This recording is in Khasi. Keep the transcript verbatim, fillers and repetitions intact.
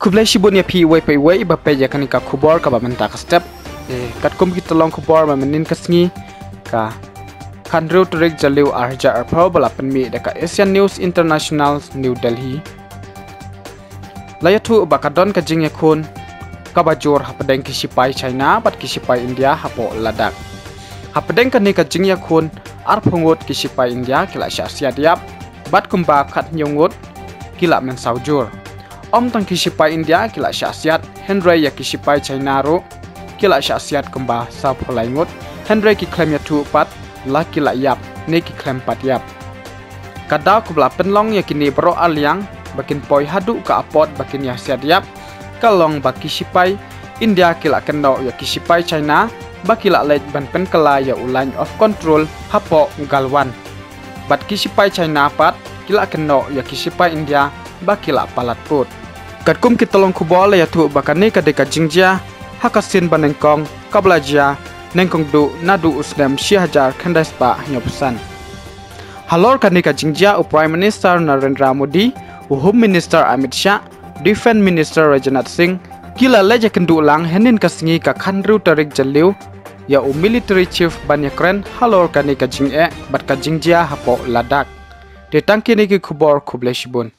Khublei shibun ïa phi iwei pa iwei ba peit ïa kane ka khubor kaba mynta ka step. Eh, katkum ki tyllong khubor mynnin ka sngi, ka khathynriew tarik Jylliew arhajar arphew ba la pynmih da ka Asian News International, New Delhi. La ïathuh ba ka don ka jingïakhun kaba jur hapdeng ki shipai China bad ki shipai India hapoh Ladakh. Hapdeng kane ka jingïakhun, arphew ngut ki shipai India ki la shah siat ïap, bad kumba khathynñiew ngut ki la mynsaw jur. Ym tang ki shipai India ki la shah siat, hynrei ïa ki shipai China ruh ki la shah siat kumba sawphew lai ngut, hynrei ki khlem ïathuh pat la ki la ïap ne ki khlem pat ïap. Ka daw kaba la pynlong ïa kine baroh arliang ba kin poi haduh ka apot ba kin ïa siat ïap ka long ba ki shipai India ki la kynnoh ïa ki shipai China ba ki la leit ban pynkylla ïa u Line of Control hapoh Galwan. Bad ki shipai China pat ki la kynnoh ïa ki shipai India ba ki la palat pud. Katkum ki tyllong khubor la ïathuh ba kane ka dei ka jingjia ha ka sien ba nyngkong kaba la jia nyngkong duh naduh u snem shi hajar khyndai spah hynñiewphew san. Halor kane ka jingjia, u Prime Minister Narendra Modi, u Home Minister Amit Shah, Defence Minister Rajnath Singh ki la leit ïakynduh lang hynnin ka sngi, ka khathynriew tarik Jylliew, ïa u Military Chief ban ïakren halor kane ka jingeh bad ka jingjia hapoh Ladakh. Te tang kine ki khubor, khublei shibun.